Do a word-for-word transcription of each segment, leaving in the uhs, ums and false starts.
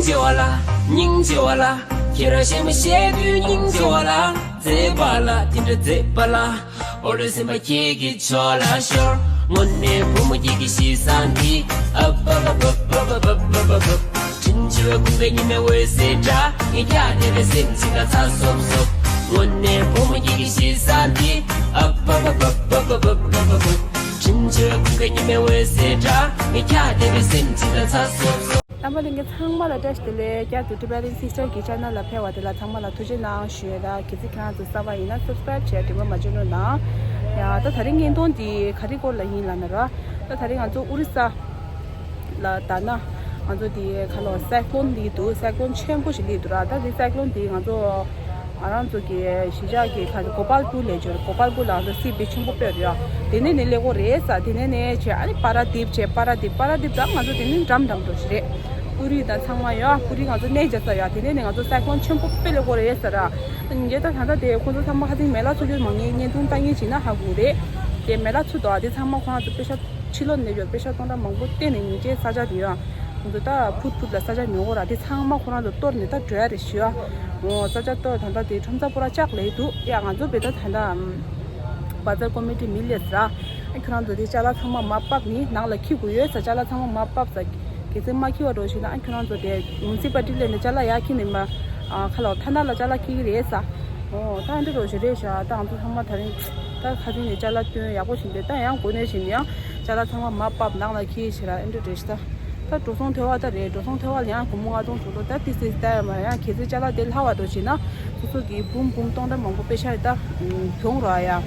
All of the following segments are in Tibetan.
ཆེ་བ་ལ། སྙིང་རྗེ་བ་ལ། ཁྱེད་རང་གཞན་མ་བཤད་དུས་སྙིང་རྗེ་བ་ལ། མཛེས་པ་ལ་དེ་འདྲ་མཛེས་པ་ལ། འོ་ལོ་སེམས་པ་ཁྱེད་ཀྱི་ཕྱོགས་ལ་ཤོར། དངོས་གནས་བུ་མོ་ཁྱེད་ཀྱི་གཤིས་བཟང་འདི། ཨབ་ཨབ་ཨབ། དྲིན་ཆེ་བའི་ཁུངས་པའི་ཉི་མའི་འོད་ཟེར་འདྲ། ངས་ཀྱང་དེ་བས་སེམས་ཅིག་ལ་ཚ་སོབ་སོབ། དངོས་གནས་བུ་མོ་ཁྱེད་ཀྱི་གཤིས་བཟང་འདི། ཨབ་ཨབ་ཨབ། དྲིན་ཆེ་བའི་ཁུངས་པའི་ཉི་མའི་འོད་ཟེར་འདྲ། ངས་ཀྱང་དེ་བས་སེམས་ཅིག་ལ་ཚ་སོབ་སོབ། རྣམ་པ་ལྷན་རྒྱས་ཚང་མ་ལ་བཀྲ་ཤིས་བདེ་ལེགས། བསྐྱར་དུ་Tibetan Sister གི་channel ལ་ཕེབས་པ་དེ་ལ་ཚང་མ་ལ་ཐུགས་རྗེ་གནང་ཞུ་ཡ་ད། གལ་སྲིད་ཁྱེད་རང་ཚོ་གསར་པ་ཡིན་ན་subscribe བྱས་དྲན་པ་མ་བརྗེད་རོགས་གནང་། ཡ་ད་ད་རིང་བརྙན་ཐུང་འདི་ག་རེ་སྐོར་ལ་ཡིན་ལབ་ན་ར། ད་ད་རིང་ང་ཚོ་ཨོ་རི་ས་ལ་ད་ན་ང་ཚོ་འདི་ག་ལོ་cyclone འདི་འདུག cyclone ཆེན་པོ་ཞིག་སླེབས་འདུག་ར། ད་འདི་cyclone འདི་ང་ཚོ་ང་རང་ཚོ་གི་གཞིས་ཆགས་ཀྱི་ཁ་གོ་པལ་པུར་ལབ་ཀྱི་ཡོད་རེད། གོ་པལ་པུར་ལ་ང་ཚོ་སི་བིཆ་ཆེན་པོ་དཔེ་ཡོད་རེད་ཡ། དེ་ནས་ནས་སླེབས་ཀྱི་རེད་ས། དེ་ནས་ནས་བྱས་ཨ་ནི་པ་ར་དིབ་བྱས། པ་ར་དིབ། པ་ར་དིབ་ད་ང་ཚོ་དེ་ནས་འགྲམ་འགྲམ་འགྲོ་ཞིག་རེད། ཨོ་རི་དང་ཚང་མ་ཡོད། ཨོ་རི་ང་ཚོ་གནས་མཇལ་ས་ཡོད། དེ་ནས་ནས་ང་ཚོ་cyclone ཆེན་པོ་དཔེ་སླེབས་ཀྱི་རེད་ས་ར། ཉིན་རྗེས་ད་ད་ལྟ་དེ་ཁོང་ཚོ་ཚང་མ་ཁ་སང་མེ་ལ་འཚོ་རྒྱུ་མང་ངེས་བརྙན་ཐུང་ལྟ་མཁན་བྱས་ན་ཧ་གོ་རེད། དེ་མེ་ལ་འཚོ་དོ་དེ་ཚང་མ་ཁོ་རང་ཚོ་པེ་ཤ་ཕྱི་ལོགས་ནས་ཡོད་པེ་ཤ་སྟོང་ཕྲག་མང་པོ་བཏོན་ནས་ཉིན་རྗེས་ས་ཆ་དེ་ཡོད། ཁོང་ཚོ་ད་ཕུད་ཕུད་ལ་ས་ཆ་ཉོ་གི་ར། དེ་ཚང་མ་ཁོ་རང་ཚོ་གཏོར་ནས་ད་འགྲོ་ཡ་རེད་ཞུ་ཡ། འོ་ས་ཆ་གཏོར། ད་ལྟ་དེ་ཁྲོམ་ས་པུ་ར་ལྕགས་ལེགས་འདུག་ཡ་ང་ཚོ་བེ་ད་ད་ལྟ་བ་ཛར་ཀོ་མི་ཊི་མི་ལས་ར། ཨ་ཁྱོད་རང་ཚོ་དེ་ཅ་ལག་ཚང་མ་མར་ཕབ་ནི་ནང་ལ་འཁྱེར་དགོས་ཡོད་ས། ཅ་ལག་ཚང་མ་མར་ཕབ་ས། གལ་སྲིད་མ་འཁྱེར་བ་འགྲོ་ཞིག་ན་ཨ་ཁྱོད་རང་ཚོ་དེ་མུན་སི་པལ་ཊི་ལས་ནས་ཅ་ལག་ཡར་འཁྱེར་ནས་མ་ཨ་ཁ་ལོ་ཐ་ན་ལ་ཅ་ལག་འཁྱེར་གི་རེད་ས། འོ་ད་འདི་འགྲོ་ཞིག་རེད་ཤག་ད་ང་ཚོ་ཚང་མ་ད་རིང་ད་ཁ་སང་ནས་ཅ་ལག་བཏོན་ཡག་པོ་བྱས་འདུག་ད་ཡང་སྒོ་ནས་བྱས་ནས་ཡང་ཅ་ལག་ཚང་མ་མར་ཕབ་ནང་ལ་འཁྱེར་ཞིག་ར། ཨ་འདི་འགྲོ་ཞིག་ད། ད་འགྲོ་སོང་ཐོལ་བ་ད་རེད། འགྲོ་སོང་ཐོལ་བ་ལ་ཡང་སྒོར་མོ་ལྔ་སྟོང་དྲུག་སྟོང་ད་ཏི་སི་ད་ཡ་མ་ཡང་གལ་སྲིད་ཅ་ལག་དེ་ལྷག་པ་འགྲོ་བྱས་ན་སོ་སོ་གི་འབུམ་འབུམ་སྟོང་ཕྲག་མང་པོ་པེ་ཤ་ཡི་ད་གྱོང་རག་ཡ།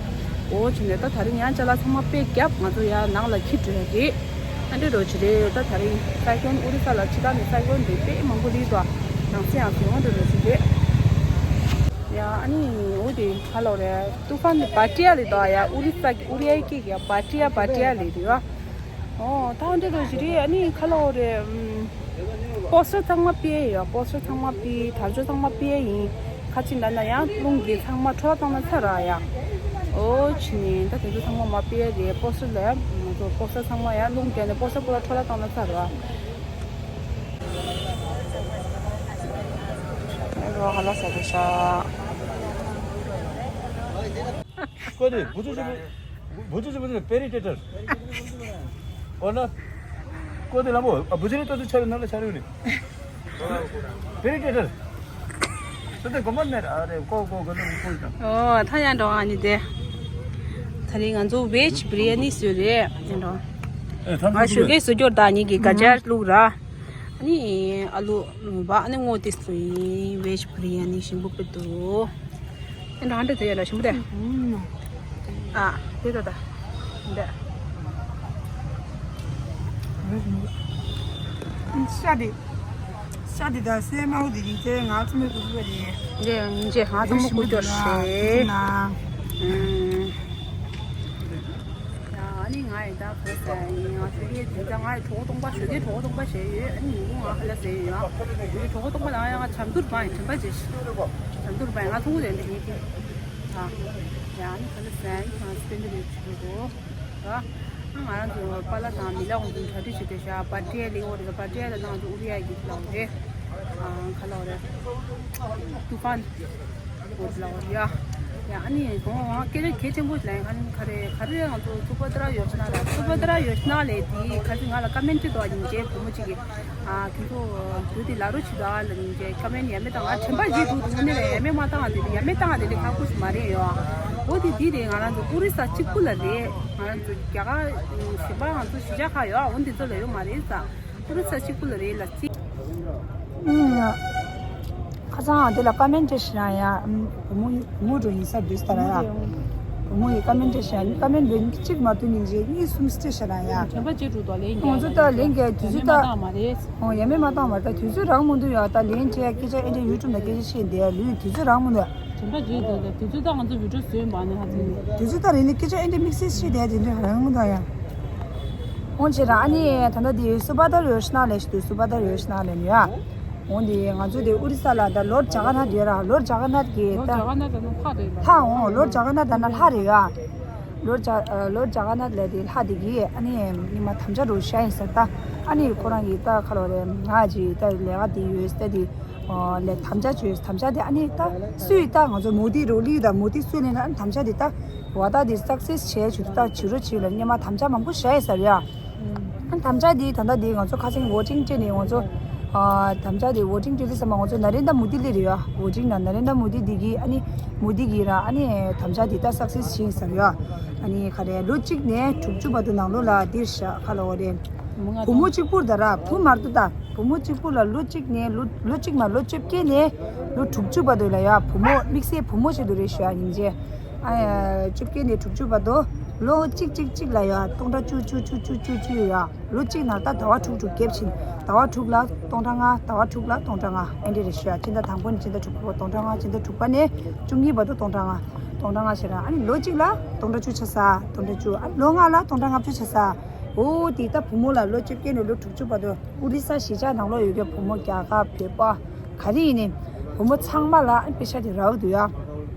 འོ་བྱས་ནས་ད་ད་རིང་ཡང་ཅ་ལག་ཚང་མ་པེག་བརྒྱབ་ང་ཚོ་ཡར་ནང་ལ་འཁྱེར་འགྲོ་ཡ་རེད། ཨ་འདྲ་རོ་ཅི་རེད། ད་ད་རིང་སའི་ཀོན་ཨོ་རི་ས་ལ་ཕྱི་ལོགས་ནས་སའི་ཀོན་དེ་དཔེ་མང་པོ་རེད་དོ། ནང་སེ་ཡང་ཟེར་འོ་འདྲ་རོ་ཅི་རེད། ཡ་ཨ་ནི་འོ་དེ་ག་ལོ་རེད། ཏུ་ཧྥན་དེ་བ་ཏི་ཡ་རེད་དོ། ཡ་ཨོ་རི་ས་ཨོ་རི་ཡ་ཀི་གི་བ་ཏི་ཡ་བ་ཏི་ཡ་རེད་དོ། ཡ་འོ་ད་འདྲ་རོ་ཅི་རེད། ཨ་ནི་ག་ལོ་རེད། པོ་སི་ཊར་ཚང་མ་ཕུད་ཡོད། པོ་སི་ཊར་ཚང་མ་ཕུད། དར་ལྕོག་ཚང་མ་ཕུད་ཡིན། ཁ་ཅིག་ལབ་ན་ཡང་རླུང་གིས་ཚང་མ་འཕྲོ་བརླག་བཏང་ན་ཚར་ར་ཡ། འོ་ཕྱི་ནས་ད་དེ་ཚོ་ཚང་མ་མ་ཕུད་ཡ་རེད། པོ་སི་ཊར་ལ་ང་ཚོ་པོ་སི་ཊར་ཚང་མ་ཡང་རླུང་བརྒྱབ་ནས་པོ་སི་ཊར་པོ་ལ་འཕྲོ་བརླག་བཏང་ན་ཚར་ར། ཨེ་འགྲོ་ཧ་ལ་ས་དེ་ཤ། ཀོ་དེ་བུ་ཚུ་ཅི་བུ་ཚུ་ཅི་བུ་ཚུ་པེ་རི་ཏེ་ཏར། ཨོ་ན། ཀོ་དེ་ལ་མོ་ཨ་བུ་ཚུ་ནི་ཏོ་ཚུ་ཆ་རུ་ན་ལ་ཆ་རུ་ནི། པེ་རི་ཏེ་ཏར། ཏོ་དེ་གོ་མ་ནེ་ཨ་རེ་ཀོ་ཀོ་གོ་ནེ་ཀོ་ཏ། ཨོ་ཐ་ཡང་འགྲོ་ཨ་ནི་དེ། ད་རིང་ང་ཚོ་བེཇ་བི་རི་ཡ་ནི་བཟོས་རེད་ཡང་འགྲོ། ཨེ་ཐ་ང་ཞོགས་ཀས་བཟོ་རྒྱུར་ད་ཉིད་ཀྱི་ག་ཇར་བླུགས་ར། ཨ་ནི་ཨ་ལུ་བ་ཨ་ནི་སྔོ་ཏིས་ལུ་ཡིན། བེཇ་བི་རི་ཡ་ནི་ཞིམ་པོ་དཔེ་འདུག་ཨེ་འདྲ་ཨ་འདྲ་དེ་ཡ་འདྲ་ཞིམ་པོ་དེ། ཨ་དེ་ད་ད་འདྲ། ཤ་དེ་ཤ་དེ་ད་སེ་མའོ་དེ་ཡིན་ཚེ་ང་ཚོ་མི་བུ་བུ་རེད། འདྲ་ཡང་ཡིན་ཚེ་ང་ཚོ་མི་བུ་ཅོ་ཤེ། ཨ་ནི་ང་ཡི་ད་ཁ་ཟས་ཡིན། ང་ཞོགས་ཀས་དེ་ད་ང་ཡི་གྲོགས་སྟོང་པ་ཞོགས་ཀས་གྲོགས་སྟོང་པ་བྱས་ཡོད། ཨ་ནི་ཉིན་གུང་ང་ཁ་ལག་ཟས་ཡོད། ཡོད་གྲོགས་སྟོང་པ་ལ་ཡང་ང་ཇ་མདུར་བང་ཡིན་དྲན་པ་བྱས། ཇ་མདུར་བང་ཡིན་ང་ཐུང་ངུ་རེད་འདི་ཡིན་གྱི། ཨ་ཡ་ཨ་ནི་ཁ་ལག་ཟས་ཡིན། ང་སྤེན་པ་རེད་བྱེད་དགོས། ཨ་ང་རང་ཚོ་པཱ་ལགས་དང་མི་ལགས་ཀུན་གྲ་སྒྲིག་བྱས་ཏེ་བཞག་བ་ཏྲི་ཡ་ལི་འོ་རེད། བ་ཏྲི་ཡ་ལ་ནང་ཚོ་ཨུ་རི་ཡ་གི་ལའོ་རེད། ཨ་ཁ་ལའོ་རེད། ཏུ་ཧྥན། འོ་ལའོ་རེད་ཡ། ཡ་ཨ་ནི་གོང་སྐད་ཆ་གལ་ཆེན་པོ་ཞིག་ལབ་ཡིན། ཁ་ནི་ཁ་རེ་ཁ་རེ་ང་ཚོ་སུ་བྷ་དྲ་ཡོ་ཇ་ན་ལ་སུ་བྷ་དྲ་ཡོ་ཇ་ན་ལས་དེ་ཁ་ཅིག་ང་ལ་ཀ་མེན་ཊི་འདུག་ཉིན་རྗེས་བུ་མོ་གཅིག་གིས། ཨ་ཁྱེད་ཚོ་དུས་དེ་ལ་རོ་ཆི་ག་ལ་ནི་ཀ་མེན་ཡ་མེ་བཏང་ང་དྲན་པ་བརྗེད་འདུག་དུ་ནི་ལ་ཡ་མེ་མ་བཏང་ང་དེ་ཡ་མེ་བཏང་ང་དེ་ལས་ཁག་པོ་ཞིག་མ་རེད་ཡོ། འོ་དེ་དེ་རེད། ང་རང་ཚོ་ཨོ་རི་ས་གཅིག་པུ་ལ་རེད། ང་རང་ཚོ་རྒྱ་གར་གཞན་པ་ང་ཚོ་གཞིས་ཆགས་ཁག་ཡོ་འོ་དེ་ཚོ་ལ་ཡོད་མ་རེད་ས། ཨོ་རི་ས་གཅིག་པུ་ལ་རེད་ལ་སི། ཁ་སང་དེ་ལ་ཀ་མེན་ཊི་ཞིག་རང་ཡ། བུ་མོ་ངུ་འགྲོ་ཡིན་ས་དུས་ལྟར་ཡ། བུ་མོ་ཡི་ཀ་མེན་ཊི་ཞིག་ཀ་མེན་ཊི་ལོན་གཅིག་མ་གཏོགས་ཉིན་རྗེས་གཉིས་གསུམ་སྟེ་ཞིག་རང་ཡ། དྲན་པ་བརྗེད་འགྲོ་དོ་ལེན་ང་ཚོ་ད་ལེན་ག་དུས་ཚོད་ད། ཡ་མེ་མ་བཏང་བ་རེད། ཨོ་ཡ་མེ་མ་བཏང་བ་ད་དུས་ཚོད་རང་མི་འདུག་ཡ། ད་ལེན་བྱས་སྐད་ཆ་ཨེ་འདྲ་ཡུ་ཊུབ་ན་སྐད་ཆ་བཤད་བསྡད་ཡ་ལུས་དུས་ཚོད་རང་མི་འདུག་དྲན་པ་བརྗེད་འདུག་ད་དུས་ཚོད་ད་ང་ཚོ་བི་ཌི་ཡོ་བཟོས་ཡིན་པ་ནི་ཧ་ཚང་། དུས་ཚོད་ད་རེད་ནི་སྐད་ཆ་ཨེ་འདྲ་དམིགས་བསལ་བཤད་བསྡད་ཡ་དེ་འདྲ་རང་མི་འདུག་ཡ། འོང་བྱས་ར་ཨ་ནི་ད་ལྟ་དེ་སུ་བྷ་དར་ཡོ་ཇ་ན་ལས་ཞིག་འདུག་སུ་བྷ་དར་ཡོ་ཇ་ན་ལས་ནི་ཡ། འོང་དེ་ང་ཚོ་དེ་ཨོ་རི་ས་ལ་ད་ལོར་ཇ་ག་ནཱཐ་ཡོད་ར། ལོར་ཇ་ག་ནཱཐ་གི་ད་ལོར་ཇ་ག་ནཱཐ་ད་ལྷག་རེད་ལ། ལྷག་འོང་ལོར་ཇ་ག་ནཱཐ་ད་ན་ལྷག་རེད་ཡ། ལོར་ཇ་ལོར་ཇ་ག་ནཱཐ་ལས་དེ་ལྷག་དེ་གི་ཨ་ནི་ཉི་མ་དམ་བཅའ་རུ་བཞག་ཡིན་ས་ད། ཨ་ནི་ཁོ་རང་གིས་ད་ཁ་ལོ་རེ་ང་ཅི་ད་ལས་ཀ་དེ་ཡོད་ད་དེ་ལས་དམ་བཅའ་བྱོས་དམ་བཅའ་དེ་ཨ་ནི་ད་སུས་ད་ང་ཚོ་མོ་དི་རོ་ལི་ད་མོ་དི་སུས་ལེན་ན་ཨ་ནི་དམ་བཅའ་དེ་ད་བ་ད་དེ་སག་སེས་བྱས་བྱུང་ད་བྱི་རོ་བྱི་ལ་སྙེ་མ་དམ་བཅའ་མང་པོ་བྱས་ཡོད་ས་རེད་ཡ། ཨ་ནི་དམ་བཅའ་དེ་ད་ད་དེ་ང་ཚོ་ཁ་སང་བོ་ཊིང་སྤྲད་ནས་ང་ཚོ་དམ་བཅའ་དེ་བོ་ཊིང་སྤྲད་དུས་ཙམ་པ་ང་ཚོ་ན་རེན་ད་མོ་དི་ལེ་རེད་ཡ། བོ་ཊིང་ན་ན་རེན་ད་མོ་དི་དེ་གི་ཨ་ནི་མོ་དི་གི་ར་ཨ་ནི་དམ་བཅའ་དེ་ད་སག་སེས་བྱས་ཡིན་ས་རེད་ཡ། ཨ་ནི་ག་རེ་ལོ་གཅིག་ནས་དྲུག་ཅུ་བར་དུ་ནང་ལོགས་ལ་དེར་བཞག་ཁ་ལོ་རེ། བུ་མོ་གཅིག་པུར་ད་ར་བུ་མར་དུ་ད་བུ་མོ་གཅིག་པུ་ལ་ལོ་གཅིག་ནས་ལོ་ལོ་གཅིག་མ་ལོ་བཅོ་བརྒྱད་ནས་ལོ་དྲུག་ཅུ་བར་དུ་ལ་ཡ་བུ་མོ་དམིགས་བསལ་བུ་མོ་ཆེད་དུ་རེད་ཞུ་ཡ་སྙིང་རྗེ། ཨ་བཅོ་བརྒྱད་ནས་དྲུག་ཅུ་བར་དུ་ལོ་གཅིག་གཅིག་གཅིག་ལ་ཡ་སྟོང་ཕྲག་བཅུ་བཅུ་བཅུ་བཅུ་བཅུ་བཅུ་ཡ། ལོ་གཅིག་ནང་ད་ཟླ་བ་དྲུག་དྲུག་བརྒྱབ་ཕྱིན་ཟླ་བ་དྲུག་ལ་སྟོང་ཕྲག་ལྔ་ཟླ་བ་དྲུག་ལ་སྟོང་ཕྲག་ལྔ་ཨེ་འདྲ་རེད་ཞུ་ཡ། ཕྱི་ཟླ་དང་པོ་ནས་ཕྱི་ཟླ་དྲུག་པ་བར་སྟོང་ཕྲག་ལྔ། ཕྱི་ཟླ་དྲུག་པ་ནས་བཅུ་གཉིས་བར་དུ་སྟོང་ཕྲག་ལྔ། སྟོང་ཕྲག་ལྔ་བྱས་ར་ཨ་ནི་ལོ་གཅིག་ལ་སྟོང་ཕྲག་བཅུ་ཆ་ས་སྟོང་ཕྲག་བཅུ། ཨ་ལོ་ལྔ་ལ་སྟོང་ཕྲག་ལྔ་བཅུ་ཆ་ས། འོ་དེ་ད་བུ་མོ་ལ་ལོ་བཅོ་བརྒྱད་ནས་ལོ་དྲུག་ཅུ་བར་དུ་ཨོ་རི་ས་གཞིས་ཆགས་ནང་ལོགས་ཡོད་མཁན་བུ་མོ་རྒྱ་གར་བོད་པ་ག་རེ་ཡིན་ནའི་བུ་མོ་ཚང་མ་ལ་ཨ་པེ་ཤ་དེ་རག་འདུག་ཡ། ཨ་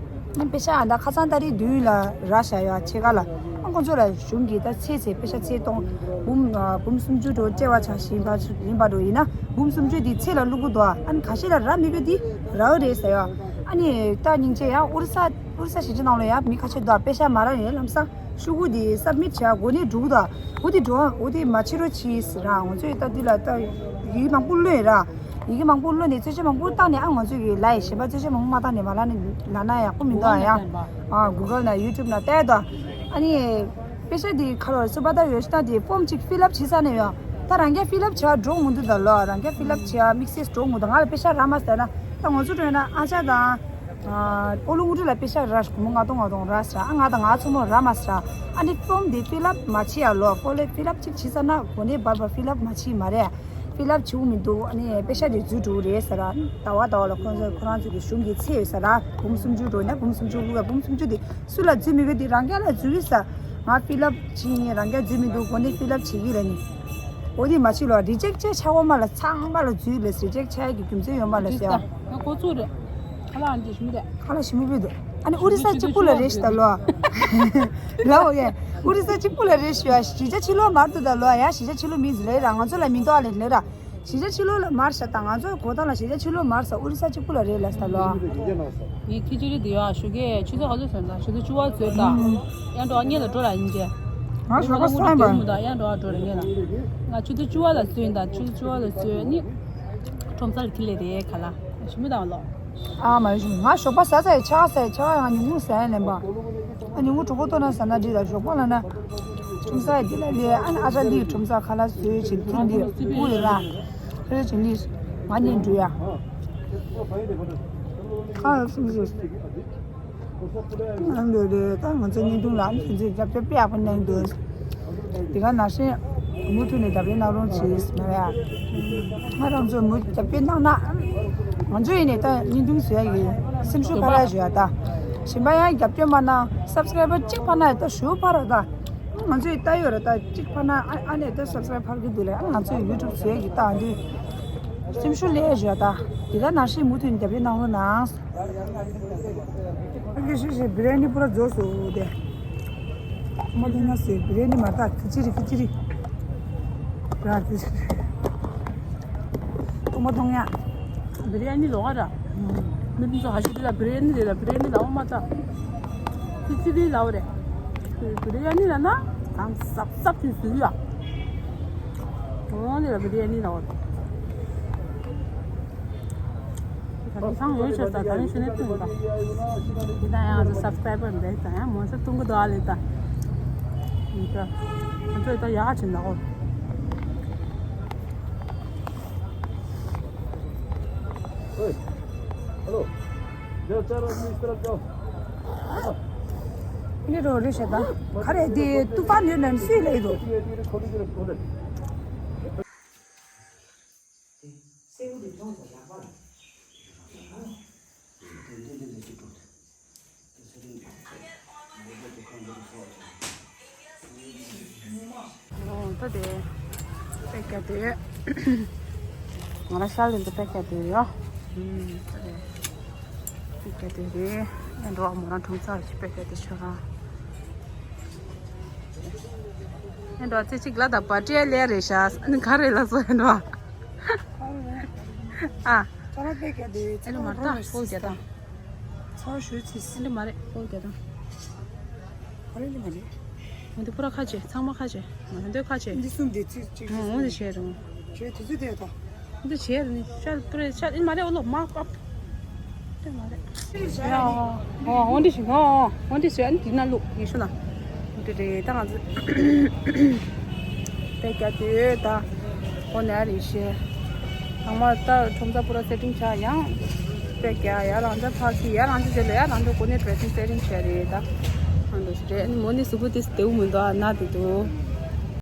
པེ་ཤ་ཨ་ད་ཁ་སང་ཏ་རིག་བདུན་ལ་རག་བཞག་ཡ་ཕྱེད་ཀ་ལ་ཨ་ཁོང་ཚོ་ལ་གཞུང་གིས་ད་ཚེ་ཚེ་པེ་ཤ་ཚེ་སྟོང་འབུམ་ཨ་འབུམ་སུམ་ཅུ་འགྲོ་སྤྲད་པ་ཆགས་བཞིན་པ་ཡིན་པ་འགྲོ་ཡིན་ན་འབུམ་སུམ་ཅུ་དེ་ཚེ་ལ་བླུག་གི་འདུག་ཨ་ཁ་ཤས་ལ་རག་མི་དགོས་དེ་རག་རེད་ཟེར་ཡ། ཨ་ནི་ད་སྙིང་རྗེ་ཡ་ཨོ་རི་ས་ཨོ་རི་ས་གཞིས་ཆགས་ནང་ལ་ཡ་མི་ཁ་ཤས་འདུག་པེ་ཤ་མ་རག་ཡིན་ལམ་སང་། ཤོག་གུ་དེ་སབ་མིཊ་བྱས་གོ་གནས་འགྲོ་གི་འདུག་འོ་དེ་འགྲོ་འོ་དེ་མ་བྱེད་རོགས་གྱིས་ཟེར་ར། ང་ཚོས་ད་འདི་ལ་ད་ཡི་གེ་མང་པོ་བླུགས་ཡོད་ར། ཡི་གེ་མང་པོ་བླུགས་ནས་རྩོད་གཞི་མང་པོ་བཏང་ནས་ཨ་ང་ཚོས་གི་ལབ་ཡ་གཞན་པ་རྩོད་གཞི་མང་པོ་མ་བཏང་ནས་མ་ལབ་ནས་ལབ་ན་ཡག་པོ་མི་འདུག་ཨ་ཡ། ཨ་གུ་གལ་ན་ཡུ་ཊུབ་ན་བལྟས་དོ། ཨ་ནི་པེ་ཤ་དེ་ཁ་རོག་སུ་པ་ད་ཡོད་ཤི་ད་དེ་ཕོམ་གཅིག་ཕིལ་ཨབ་བྱེད་ས་ནས་ཡོད། ད་རང་རྒྱལ་ཕིལ་ཨབ་བྱས་འགྲོ་མི་འདུག་ད་ལོ་རང་རྒྱལ་ཕིལ་ཨབ་བྱས་དམིགས་བསལ་འགྲོ་མི་འདུག་ང་ལ་པེ་ཤ་རག་མ་ཟེར་ན་ད་ང་ཚོ་འགྲོ་ཡོད་ན་ཨ་ཅག་དང་། ཨོ་ལུ་ངུ་ཏུ་ལ་པེ་ཤ་ར་ཤ་གུ་མོ་ལྔ་སྟོང་ལྔ་སྟོང་ར་ཤ་ཨ་ང་དང་ང་ཚོ་མོ་ར་མ་ཤ་ཨ་ནི་ཕོམ་དེ་ཕིལ་ཨབ་མ་བྱེད་ཡ་ལོ། ཕོ་ལེ་ཕིལ་ཨབ་ཅིག་བྱེད་ས་ན་གོ་ནས་བར་བར་ཕིལ་ཨབ་མ་བྱེད་མ་རེད། ཕིལ་ཨབ་བྱེད་མི་འདུག་ཨ་ནི་པེ་ཤ་དེ་འཛུལ་འགྲོ་རེད་ཟེར་ར། ཟླ་བ་ཟླ་བ་ལ་ཁོང་ཚོ་ཁོ་རང་ཚོ་གི་གཞུང་གི་ཚད་ཡོད་ཟེར་ར། འབུམ་སུམ་ཅུ་འགྲོ་ན་འབུམ་སུམ་ཅུ་བླུག་ཡ་འབུམ་སུམ་ཅུ་དེ་སུ་ལ་འཛུལ་མི་དགོས་དེ་རང་རྒྱལ་ལ་འཛུལ་ཡོད་ཟེར། ང་ཕིལ་ཨབ་བྱེད་ཡིན་རང་རྒྱལ་འཛུལ་མི་འདུག་གོ་ནས་ཕིལ་ཨབ་བྱེད་ཀྱི་རེད་ནི། འོ་དེ་མ་བྱེད་ལོ་རི་ཇེག་བྱས་ཆགས་འོ་མ་ལ་ཚང་མ་ལ་འཛུལ་ལས་རི་ཇེག་བྱས་ཀྱི་རྒྱུ་མཚན་ཡོད་མ་ལ་ཟེར། ང་ཁོ་ཚོ་རེད། ཁ་ལག་འདི་ཞིམ་རེད། ཁ་ལག་ཞིམ་པོ་འདུག་ཨ་ནི་ཨོ་རི་ས་གཅིག་པུ་ལ་རེད་ཤི་ད་ལོ། ལའོ་ཡེ། ཨོ་རི་ས་གཅིག་པུ་ལ་རེད་ཤི་ཡ་གཞིས་ཆགས་ཕྱི་ལོགས་མར་འདུག་ད་ལོ་ཡ་གཞིས་ཆགས་ཕྱི་ལོགས་མི་ཟེར་ལེ་ར་ང་ཚོ་ལ་མི་འདུག་ཨ་ལེ་ལེ་ར། གཞིས་ཆགས་ཕྱི་ལོགས་ལ་མར་ཤ་ད་ང་ཚོ་གོ་ཐང་ལ་གཞིས་ཆགས་ཕྱི་ལོགས་མར་ས་ཨོ་རི་ས་གཅིག་པུ་ལ་རེད་ལ་ཤི་ད་ལོ། ངས་ཁི་ཅི་རི་འདི་ཡ་ཞོགས་ཀས་ཆུ་ཚོད་ག་ཚོད་ཟེར་ན་ཆུ་ཚོད་བཅུ་པ་ཚོད་ད། ཡང་འགྲོ་ངེད་ལ་འགྲོ་ལ་ཡིན་གྱི། ང་ཞོགས་པ་སང་བ། ཡང་འགྲོ་འགྲོ་ལ་ངེད་ལ། ང་ཆུ་ཚོད་བཅུ་པ་ལ་ཚོད་ཡིན་ད་ཆུ་ཚོད་བཅུ་པ་ལ་ཚོད་ནི། ཁྲོམ་སར་ཁི་ལེ་རེད་ག་ལ། ཞིམ་པོ་དང་ལོ། ཨ་མ་ཡོད་ཞིམ་ང་ཞོགས་པ་ཟ་ས་ཡི་ཆ་ས་ཡི་ཆ་ཡང་ཉུང་ཉུང་ཟ་ཡ་ལེན་པ། ཨ་ཉུང་ངུ་གྲོགས་པོ་ལྟོ་ན་ཟ་ན་འདྲི་ལ་ཞོགས་པ་ལ་ན། ཁྲོམ་ས་ཡི་འདི་ལ་ལས་ཨ་ན་ཨ་ཅག་ལི་ཁྲོམ་ས་ཁ་ལ་ཟོས་བྱེད་ཀྱིན་འདི་སྐུ་ཡི་ར། ཁ་ལ་བྱེད་ནི་ང་གཉིས་འགྲོ་ཡ། ཁ་ལ་སུམ་ཟོས། ང་འདོད་རེད་ད་ང་ཚོ་བརྙན་ཐུང་ལ་ཨ་ནི་ཚོད་འཛིན་རྒྱབ་སྐྱོར་དཔེ་ཡག་པོ་གནང་འདུག་དེ་ག་ནང་བཞིན་མུ་མཐུད་ནས་རྒྱབ་སྐྱོར་གནང་རོགས་བྱེད་ཟེར་ན་ཡ། ང་རང་ཚོ་མུ་རྒྱབ་སྐྱོར་གནང་ན། ང་ཚོ་ཡིན་ནས་ད་བརྙན་ཐུང་བཟོ་ཡ་ཡིན་སེམས་ཤུགས་འཕར་ཡ་ཞུ་ཡ་ད། གཞན་པ་ཡང་རྒྱབ་སྐྱོར་མ་གནང་སབ་སི་ཀ་རའི་བར་གཅིག་འཕར་ན་ཡ་ད་ཞུ་འཕར་ར་ད། ང་ཚོ་ཡི་ལྟ་ཡོད་ར་ད་གཅིག་འཕར་ན་ཨ་ཨ་ནས་ད་སབ་སི་ཀ་རའི་བར་འཕར་གི་འདུག་ལ་ཨ་ང་ཚོ་ཡི་ཡུ་ཊུབ་བཟོ་ཡ་གི་ད་འདི་སེམས་ཤུགས་སླེབས་ཡ་ཞུ་ཡ་ད། དེ་ག་ནང་བཞིན་མུ་མཐུད་ནས་རྒྱབ་སྐྱོར་གནང་རོགས་གནང་། ཨ་ཀེ་ཤི་ཤི་བི་རི་ཡ་ནི་པུ་ར་རྫོགས་སོ་དེ། ཏོ་མ་ཏོ་ཉ་སོ་བི་རི་ཡ་ནི་མ་ཏ་ཁི་ཅི་རི་ཁི་ཅི་རི། ར་ཁི་ཅི་རི། ཏོ་མ་ཏོ་ཉ། བི་རི་ཡ་ནི་ལོག་ར། མི་ཚོ་ཧ་ཤི་དེ་ལ་བི་རི་ཡ་ནི་རེད་ལ་བི་རི་ཡ་ནི་ལ་འོ་མ་ཏ། ཁི་ཅི་རི་ལ་འོ་རེད། བི་རི་ཡ་ནི་ལ་ན་གང་སབ་སབ་དུས་ཟུག་ཡ། འོ་དེ་ལ་བི་རི་ཡ་ནི་ལ་འོ། ད་རིང་སང་ཡོད་ཆོག་ད་ད་རིང་ཤུ་ནས་བཏུང་ད། འདི་ད་ཡང་ང་ཚོ་སབ་སི་ཀ་རའི་བར་འདས་ད་ཡང་མོ་ཚོ་བཏུང་གི་འདུག་ཨ་ལེ་ད། འདི་ད། ང་ཚོ་ད་ཡག་ཕྱིན་ད་འོ། ཨེ་རོ་རེ་ཤ་ད། ག་རེ་དེ་ཏུ་པ་ནེ་ལན་སུས་ལེ་དོ། ཨོ་ད་དེ་པེ་ཀ་དེ་ང་ལ་ཤར་ལེན་དུ་པེ་ཀ་དེ་ཡོ། ད་དེ་པེ་ཀ་དེ་རེད། ཨེ་འགྲོ་མོ་རང་ཁྲོམ་ཚ་ཞིག་པེ་ཀ་དེ་ཤོ་རང་། ཨེ་འགྲོ་ཚེ་གཅིག་ལ་ད་པ་ཏྲི་ལེ་རེད་ཤག་ཨ་ནི་ག་རེ་ལ་སོ་ཨེ་འགྲོ། ཨ། ཚ་བ་པད་རྒྱ་དེ་ཚ་ཨེ་འགྲོ་མ་རེད་ད་ཕོ་རྒྱ་དང་། ཚ་བ་ཞོད་ཚིས། ཨེ་འགྲོ་མ་རེད་ཕོ་རྒྱ་དང་། ག་རེ་འགྲོ་མ་རེད། འོན་ཏེ་པུ་ར་ཁ་ཆེ་ཚང་མ་ཁ་ཆེ། འོན་ཏེ་ཁ་ཆེ། འདི་གསུམ་དེ་ཚིག་གཅིག་འོན་ཏེ་བྱས་རུང་། བྱས་དེ་ཚོ་དེ་དང་། འདི་བྱས་རུང་ནི་ཤར་པུ་རེ་ཤར་ཨིན་མ་རེད། ཨོ་ལོ་མ་ཀབ། དེ་མ་རེད། ཡ་ཨོ་འོན་ཏེ་ཞིག་ཨོ་འོན་ཏེ་ཞིག་ཨ་ནི་དེ་ན་ལུག་ངེས་ཤོ་ན། འདི་རེད་ད་ང་ཚོ། པད་རྒྱ་དེ་ད། ཨོ་ནས་རེད་ཤེ། ཚང་མ་ད་ཁྲོམ་ས་པུ་ར་སེ་ཊིང་བྱ་ཡང་། པད་རྒྱ་ཡ་རང་ཅག་ཕར་ཁི་ཡ་རང་ཅག་དེ་ལ་ཡ་རང་ཅག་གོ་ནས་ཌི་རེ་སིང་སེ་ཊིང་བྱས་རེད་ད། ཨ་འདུག་ཞིག་རེད། ཨ་ནི་མོ་ནི་གཟུགས་པོ་དེ་བདེ་བོ་མི་འདུག་ཨ་ན་དེ་འདུག